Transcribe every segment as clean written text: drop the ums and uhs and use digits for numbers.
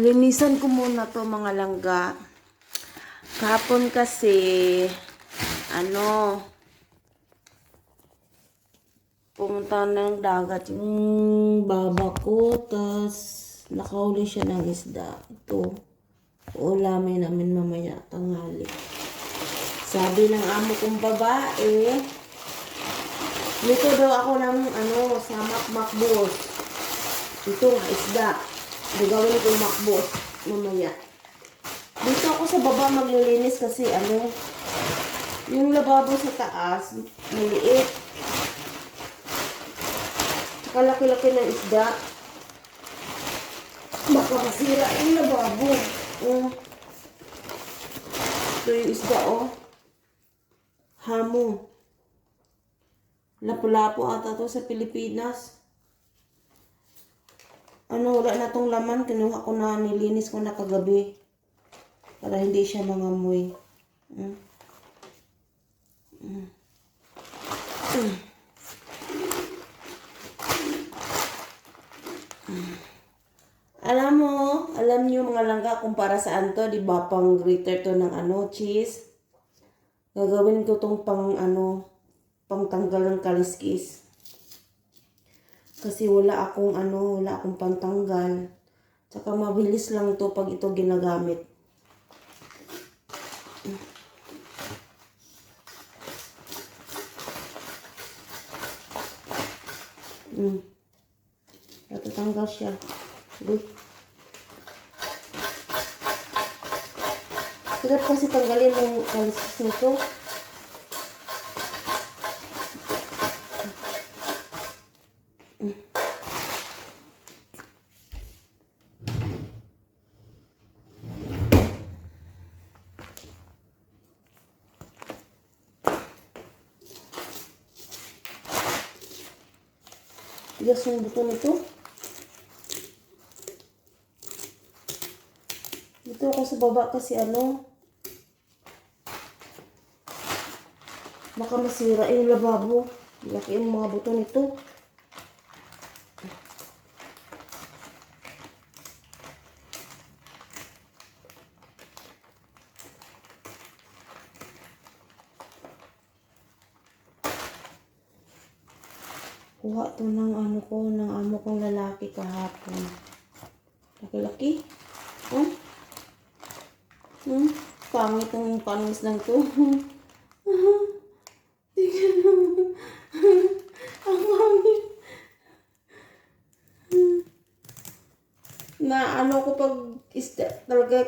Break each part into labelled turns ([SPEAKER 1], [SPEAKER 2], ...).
[SPEAKER 1] Nilinisan ko muna to mga langga. Kahapon kasi, ano, pumunta ng dagat yung baba ko, tas nakahuli siya ng isda. Ito, ulamin namin mamaya tanghali. Sabi ng amo kong babae, dito daw ako ng sa makmakbos. Ito nga isda. Gagawin ko makbos mamaya. Dito ako sa baba maglilinis kasi yung lababo sa taas, maliit. Kalaki-laki ng isda. Baka masira yung lababo. Ito yung isda, Hamo. Lapu-lapu ata to sa Pilipinas. Wala na tong laman. Kinuha ko na, nilinis ko na kagabi. Para hindi siya mangamoy. Alam niyo mga langga kung para saan to, di ba? Pang grater to ng cheese. Gagawin ko tong pang tanggal ng kaliskis. Kasi wala akong pantanggal. Tsaka mabilis lang to pag ito ginagamit. Natatanggal siya. Good. Sarap kasi tanggalin yung kaliskis nito. Tigas yung buto nito. Dito ako sa baba kasi baka masira yung lababo. Laki yung mga buto nito. Kuha to ng amo kong lalaki kahapon. Laki-laki. Pangit ang pangis lang to. Tingnan mo. Ang pangit. Na ko pag talaga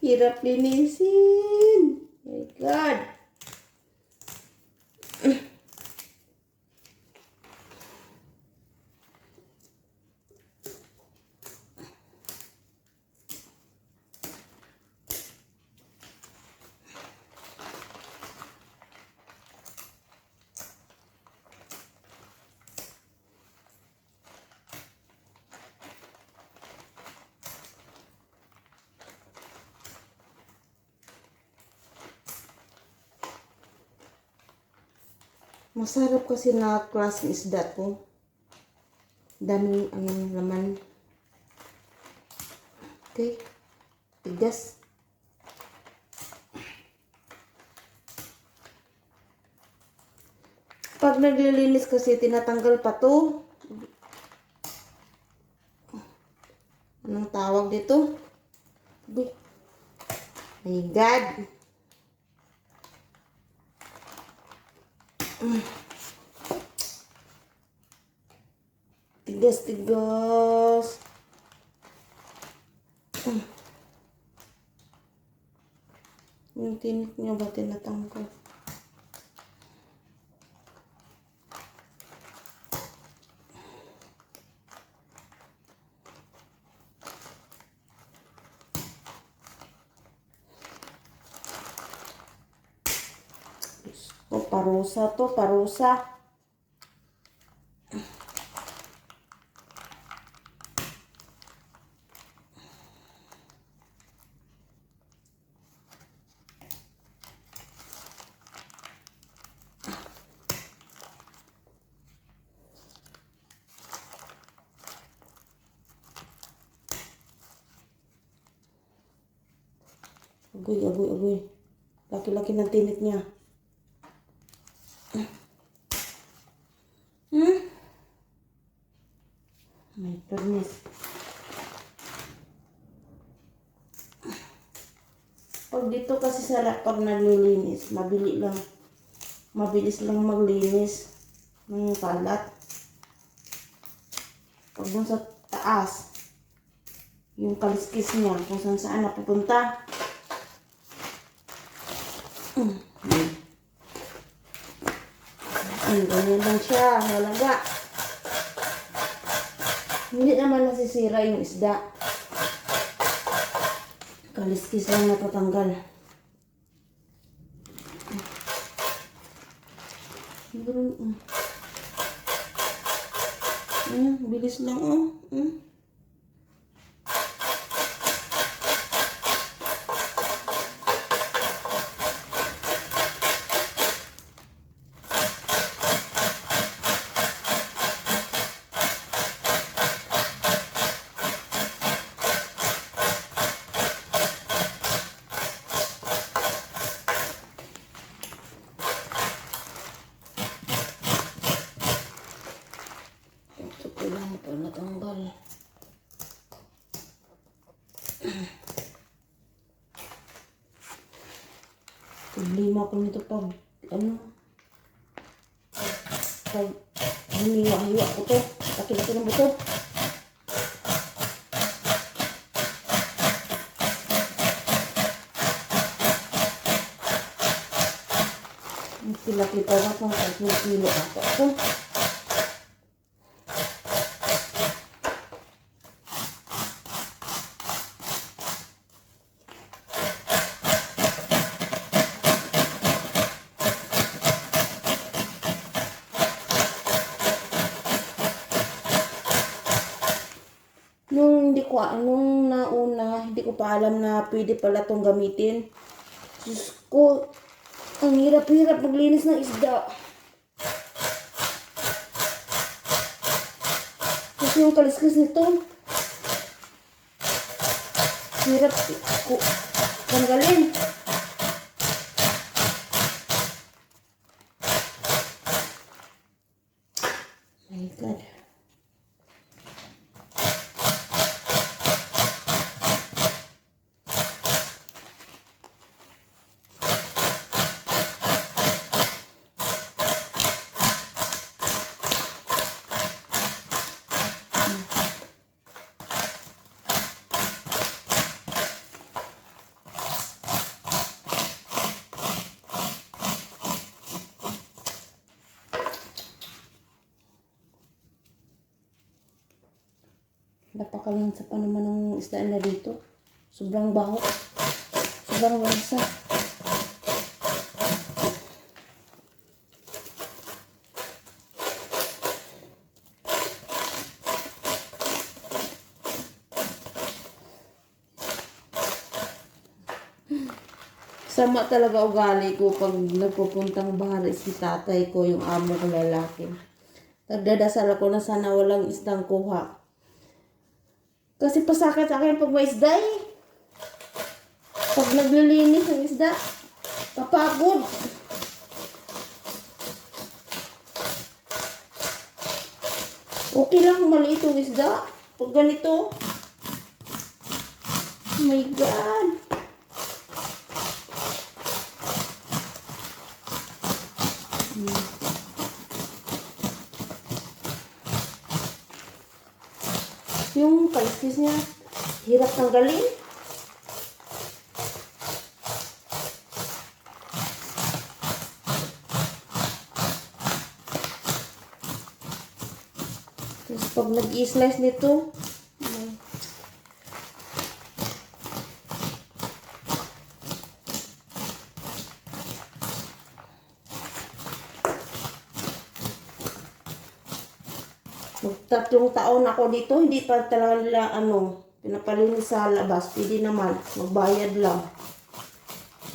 [SPEAKER 1] hirap linisin. My God. Masarap kasi na klaseng isda to. Dami ang laman. Okay. Tigas. Pag naglilinis kasi tinatanggal pa to. Anong tawag dito? My God. Tigas. Yung tinik niya ba tinatanggal? Parusa to, parusa. Agoy, agoy, agoy. Laki-laki ng tinik niya. My goodness. Pag dito kasi pag naglilinis, mabilis lang maglinis ng kalat. Pag dun sa taas, yung kaliskis niya, kung saan napupunta. Ganyan lang siya, halaga. Hindi naman nasisira yung isda. Kaliskis lang natatanggal. Bilis lang Ito ko lang pa natanggal. Problema ko nito pag hiniwa-hiwa ko to. Laki-laki ng buto. Laki-laki pa na kung 10 kilo ako. Nung nauna, hindi ko pa alam na pwede pala itong gamitin. Diyos ko, ang hirap-hirap maglinis ng isda. Kasi yung kaliskis nito, hirap ko tanggalin. My God. Napakalansa pa naman ng isda na dito. Sobrang baho. Sobrang lansa. Sama talaga ugali ko pag nagpupuntang bahari si tatay ko, yung amo ko lalaki. Nagdadasal ako na sana walang isdang kuha. Kasi pasakit sa akin pag may isda eh. Pag naglilinis ng isda, kapagod. Okay lang maliit yung isda. Pag ganito, oh my God. Yung kaliskis niya, hirap tanggalin. Tapos pag nag-i-slice nito, Magtatlong taon ako dito, hindi pa talaga nila pinapalinis sa labas. Pwede naman, magbayad lang.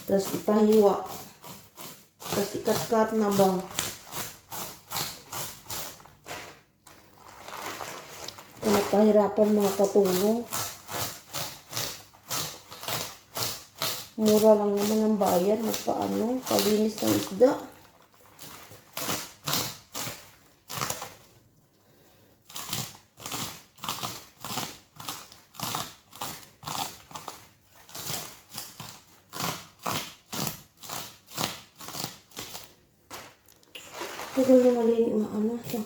[SPEAKER 1] Tapos ipahiwa. Tapos ikat-kat na ba. Pinapahirapan mga katulong. Mura lang naman ang bayad. Magpaano, palinis ng isda. Tagal na malinis. Ano ito?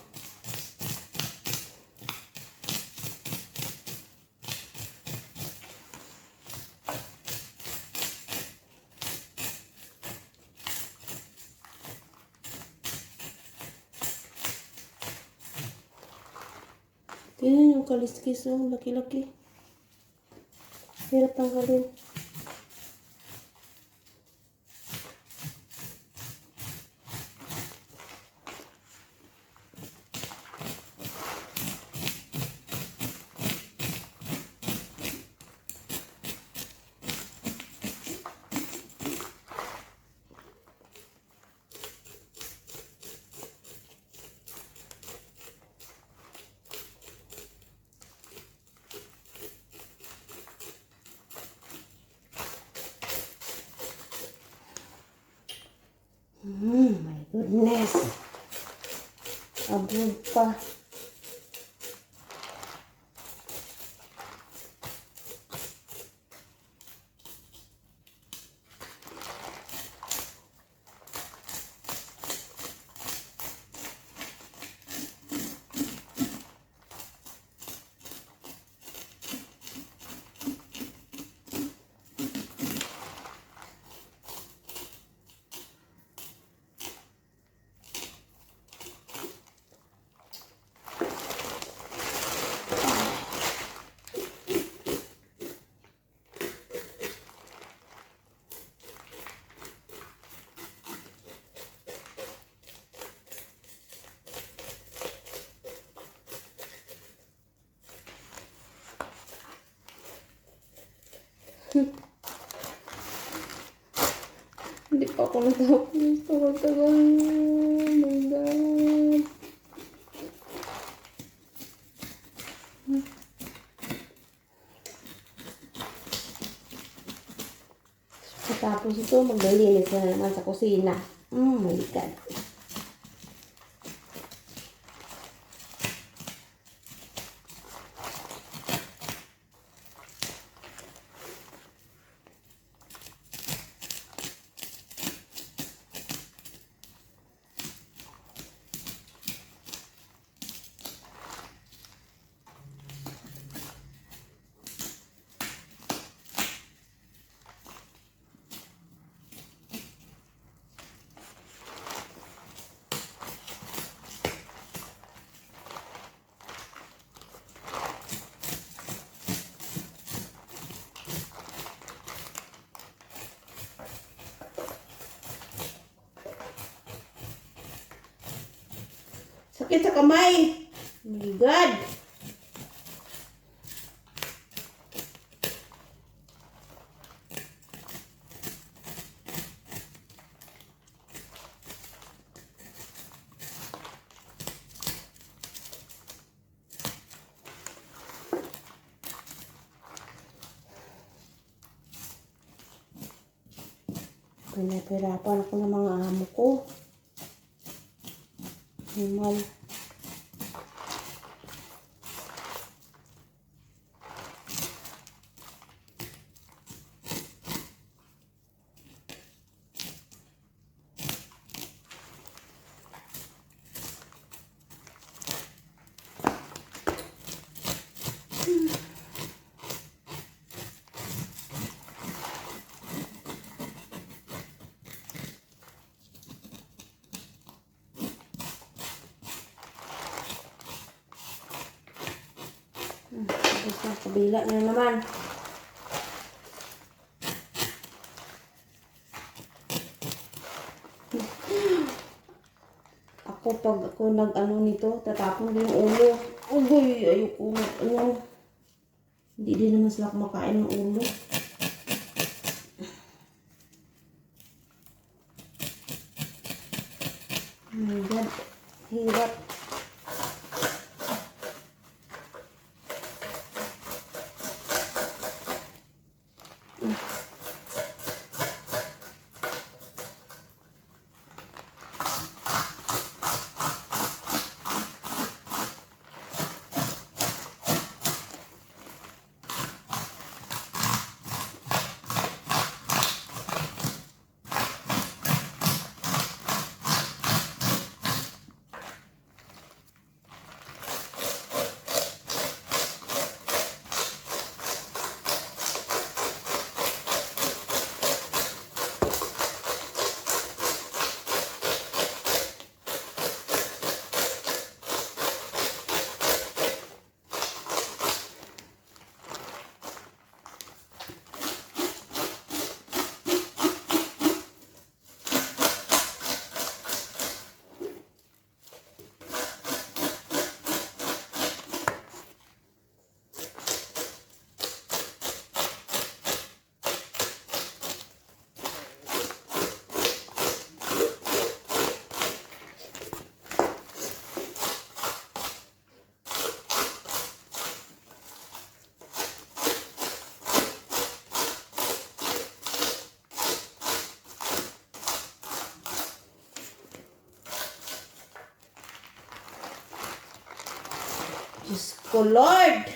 [SPEAKER 1] Tingnan yung kaliskis, oh, laki-laki. Hirap tanggalin. My goodness. Abroad pa. Hindi pa ako natapos. Tagal-tagal. Oh my God. Tapos ito, maglilinis na naman sa kusina. My God. Sakit sa kamay. Oh my God. Pinapirapan ako ng mga amo ko. Normal. Sa kabila na naman. Ako pag ako nag-ano nito, tatapon din yung ulo. Ugoy, ayoko ano. Hindi din naman sila kumakain ng ulo. Oh my God, hirap. ko, Lord!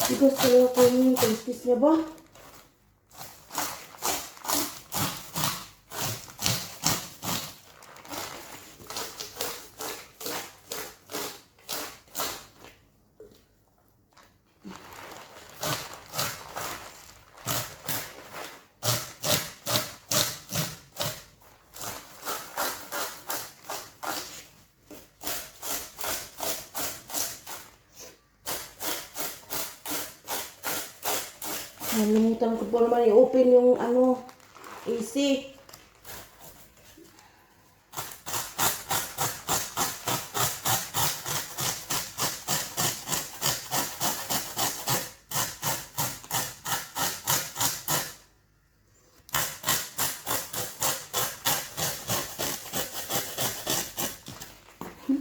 [SPEAKER 1] Tigas kalau ako yung tastis niya ba? Nalimutan ko pa naman i-open yung ano, AC.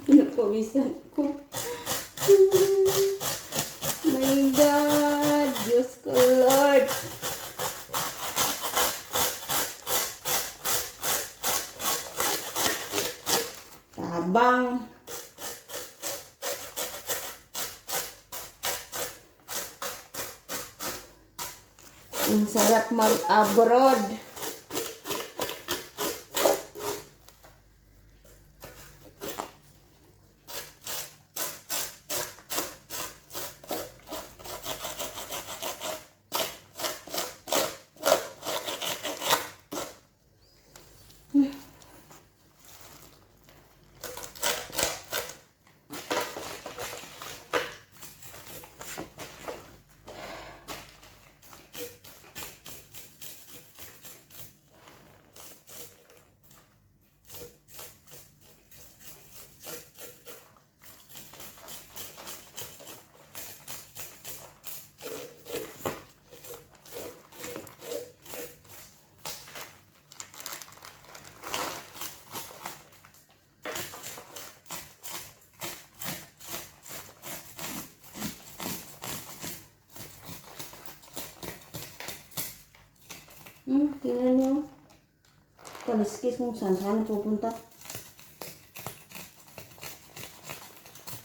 [SPEAKER 1] Pinapawisan ko. My God! Diyos ko, Lord! Tabang! Ang sarap mag-abroad. Tingnan nyo. Kaliskis kung saan pupunta.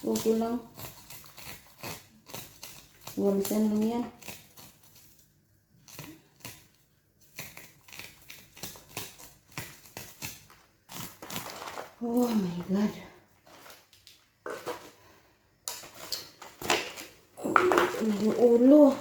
[SPEAKER 1] Okay lang. Walisan lang yan. Oh my God. Ang ulo.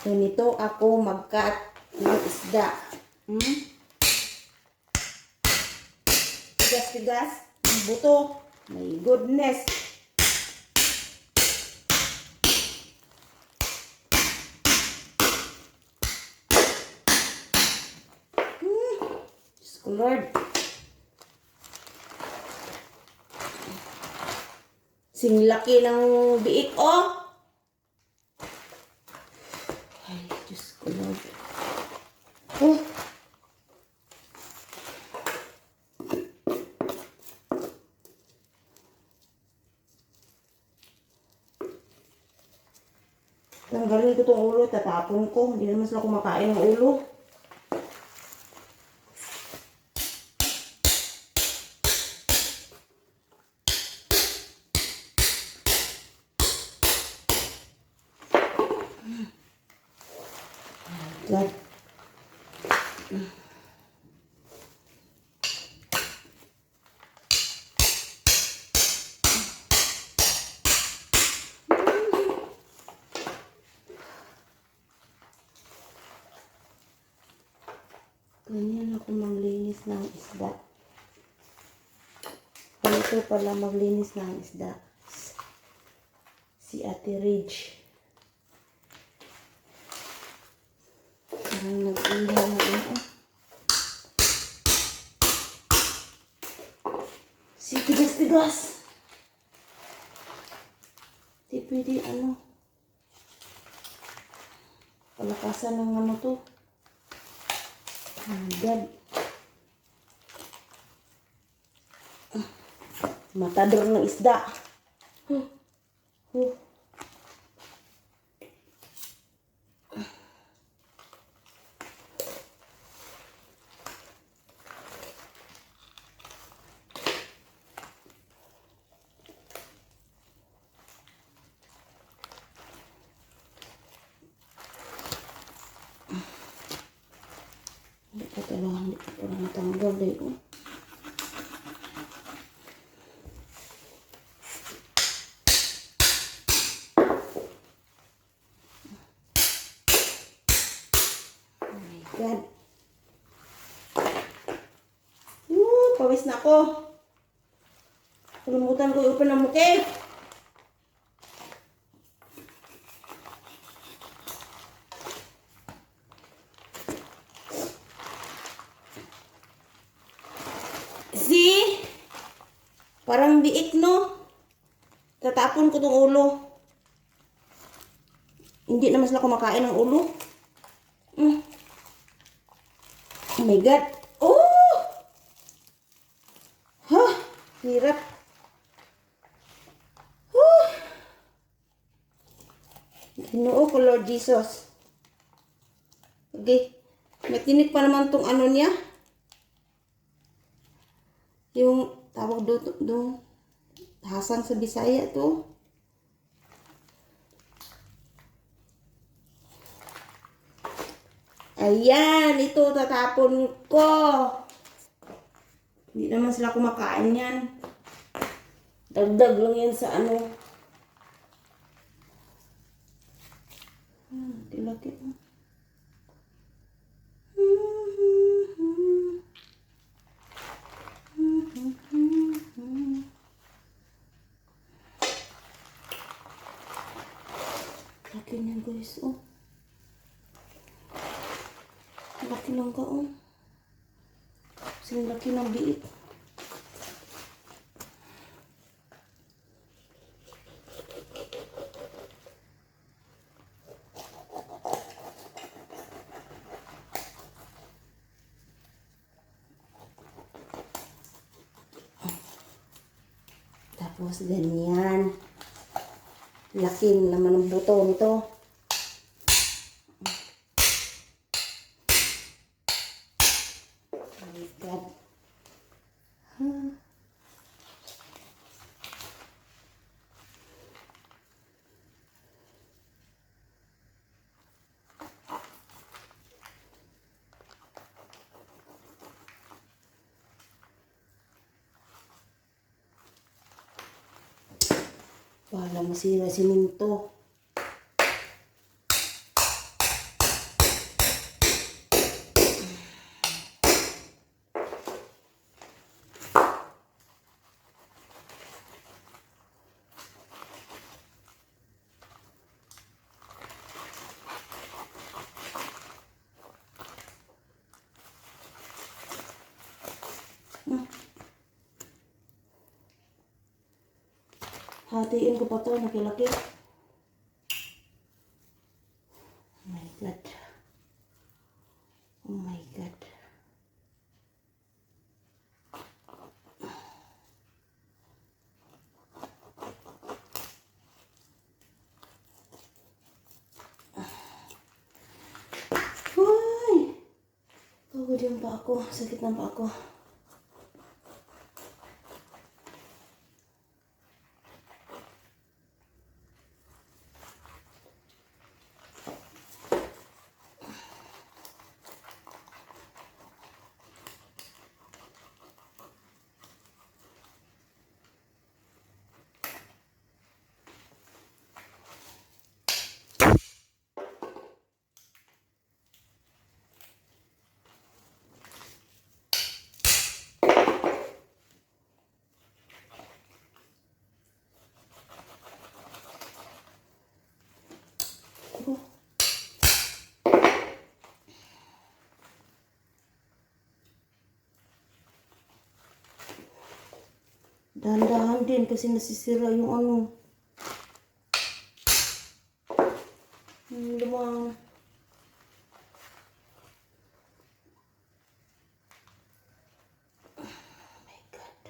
[SPEAKER 1] Ganito ako mag-cut ng isda. Tigas-tigas. Ang buto. My goodness. Diyos ko, Lord. Sing laki ng biik, oh. Ay, Diyos ko, Lord. Oh. Tanggalin ko tong ulo, tatapon ko. Hindi naman sila kumakain ng ulo. God. Ganyan ako maglinis ng isda. Ito pala maglinis ng isda. Si Ate Ridge. Parang nag-ihaw na ito. Si tigas-tigas. Di pwede ano. Palakasan ng ano to. God. Matador ng isda. Hindi ko pala matanggal dahil oh. God. Pawis na ako. Kalimutan ko i-open ang muke. See? Parang biik, no? Tatapon ko tong ulo. Hindi naman sila kumakain ng ulo. Oh my God. Oh! Huh! Hirap. Ginoo ko, Lord Jesus. Okay. Matinik pa naman tong ano niya. Yung tawag doon. Hasang sa Bisaya to. Ayan, ito tatapon ko. Hindi naman sila kumakain yan. Dagdag lang yan sa ano. Laki. Laki niya guys, oh. Laki lang ka, oh. Kasi laki ng biik. Tapos ganyan. Laking naman ng buto nito. Oh my God. Wala masira siminto. Hatiin ko pa to, nakilaki. Oh my God. Oh my God. pa ako. Sakit ng pa ako. Dahan-dahan din kasi nasisira yung ano. Lumang. Oh my God.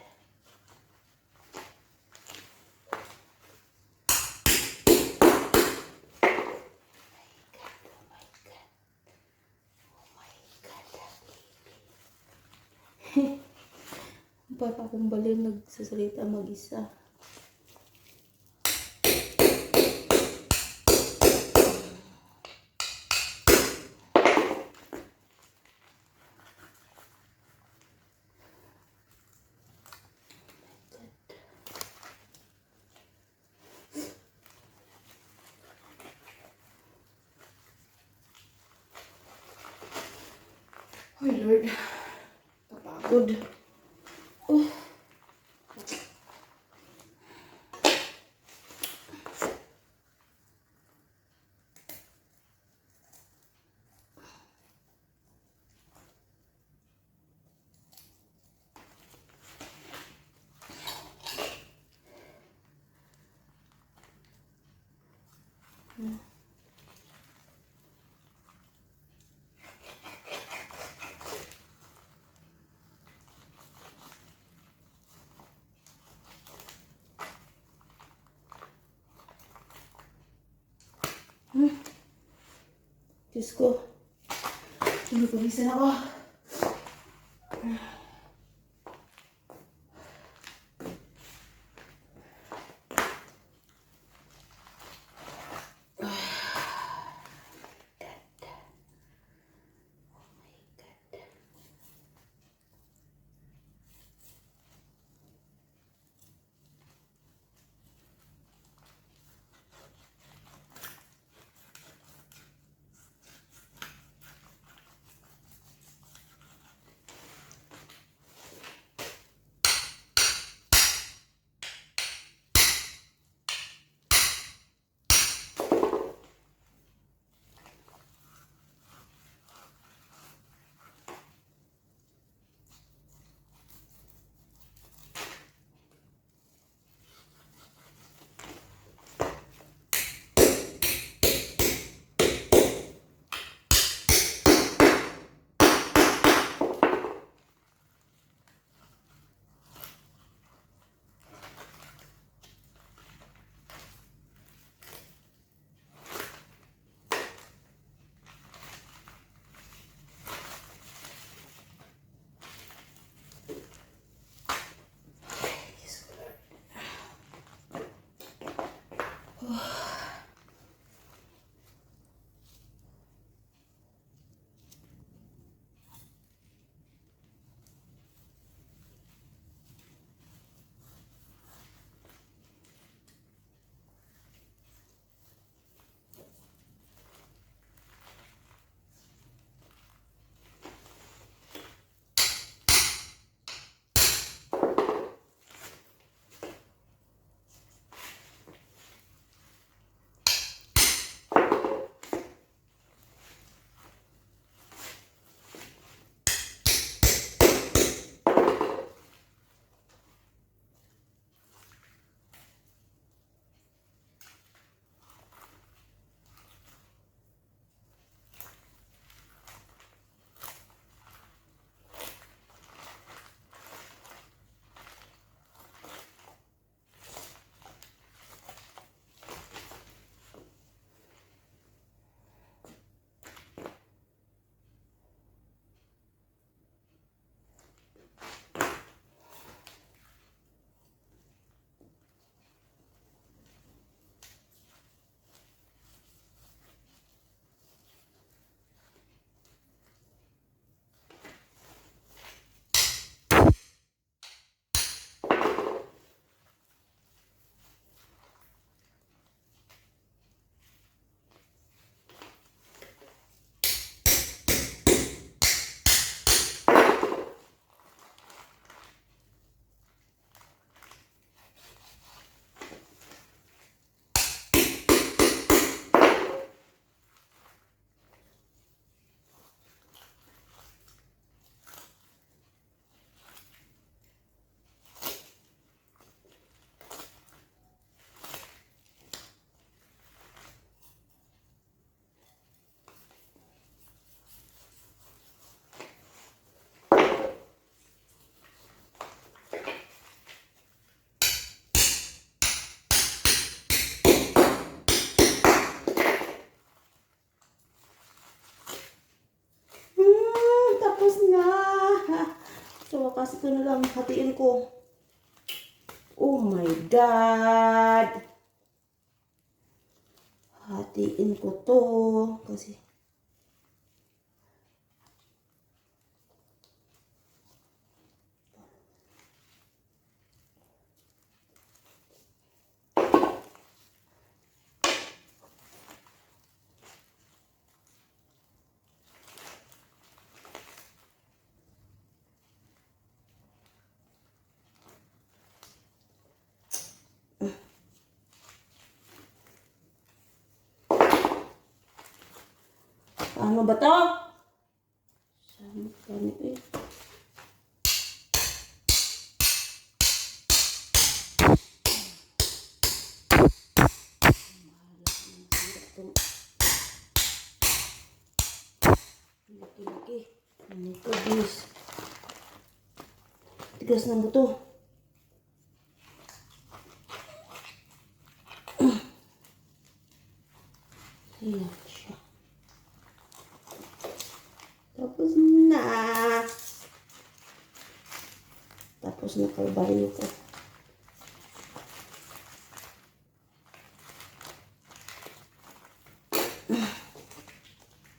[SPEAKER 1] Para akong baliw nagsasalita mag-isa. Oh Lord, kapagod. Diyos ko. Hindi ko bisa na ako. bukas ito na lang. Hatiin ko. Oh my God! Hatiin ko to. Kasi ano ba to? Saan ganito eh? Laki-laki. Ano ito, guys? Tigas ng buto. Ayan siya. Tapos na. Tapos na kalbaryo ko.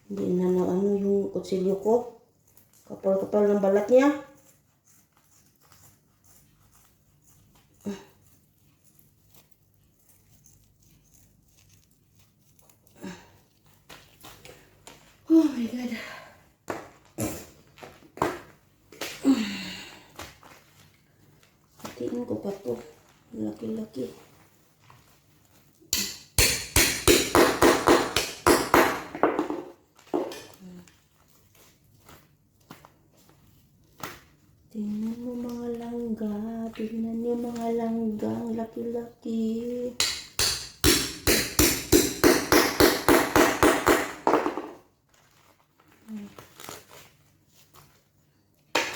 [SPEAKER 1] Hindi na ano yung kutsilyo ko. Kapal-kapal ng balat niya. Oh my God. Hatiin ko pa to. Laki-laki. Tingnan mo mga langga. Tingnan niyo mga langgang laki-laki.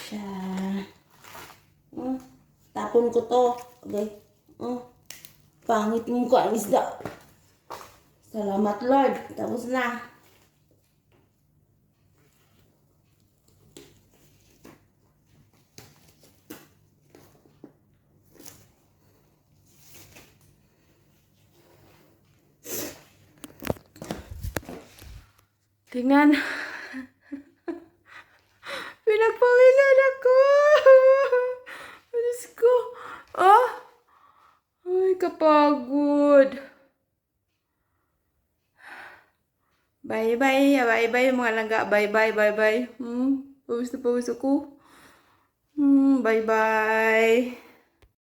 [SPEAKER 1] Siya. Tapon ko to. Okay. Pangit mo ko ang isda. Salamat Lord. Tapos na. Tingnan. Pinagpawilan ako. Diyos ko. Ay, kapagod. Bye-bye. Bye-bye mga langga. Bye-bye. Bye-bye. Pawis na pawis ako. Bye-bye.